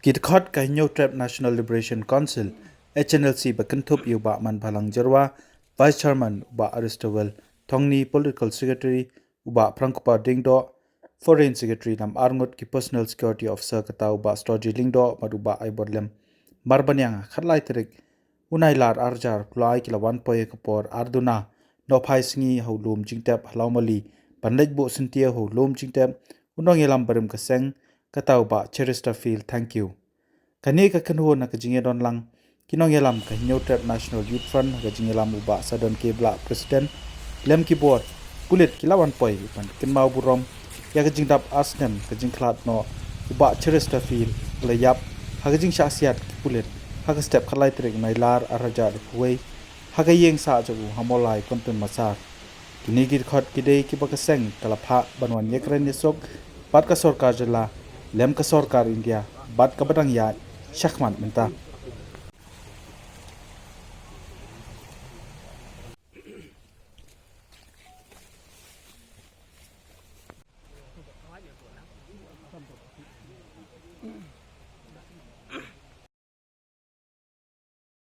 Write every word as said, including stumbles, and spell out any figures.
Ki dkhot ka Hynñiewtrep National Liberation Council, H N L C, ba kynthup ïa u Bah Manbhalang Jyrwa, Vice Chairman, u Bah Aristowell Thongni, Political Secretary, u Bah Prangkupar Diengdoh, Foreign Secretary, nam arngut ki Personal Security Officer, kata u Bah Storji Lyngdoh bad u Bah Aiborlem Marbaniang, ha ka khatlai tarik u Nailar arhajar arphew lai ki la wan poi ha ka por ar duna nohphai sngi ha u lum jingtep ha Lawmali ban leit buh syntiew ha u lum jingtep u nongïalam barim ka seng, kata u Bah Cheristerfield Thangkhiew. Kane ka kynhun ha ka jingïadon lang ki nongïalam ka Hynñiewtrep National Youth Front ha ka jingïalam u Bah Sadon K Blah, President, lem ki bor pulit ki la wan poi ban kynmaw burom ïa ka jingdap ar snem ka jingkhlad noh u Bah Cheristerfield, ba la ïap ha ka jingshah siat ki pulit ha ka step khatlai tarik Nailar arhajar arphew wei ha ka ïing sah jong u ha Mawlai, Kynton Massar. Kine ki dkhot ki dei kiba ka seng ka la phah ban wan ïakren ïasuk bad ka sorkar jylla lem ka sorkar India bad kaba dang ïaid shakhmat mynta.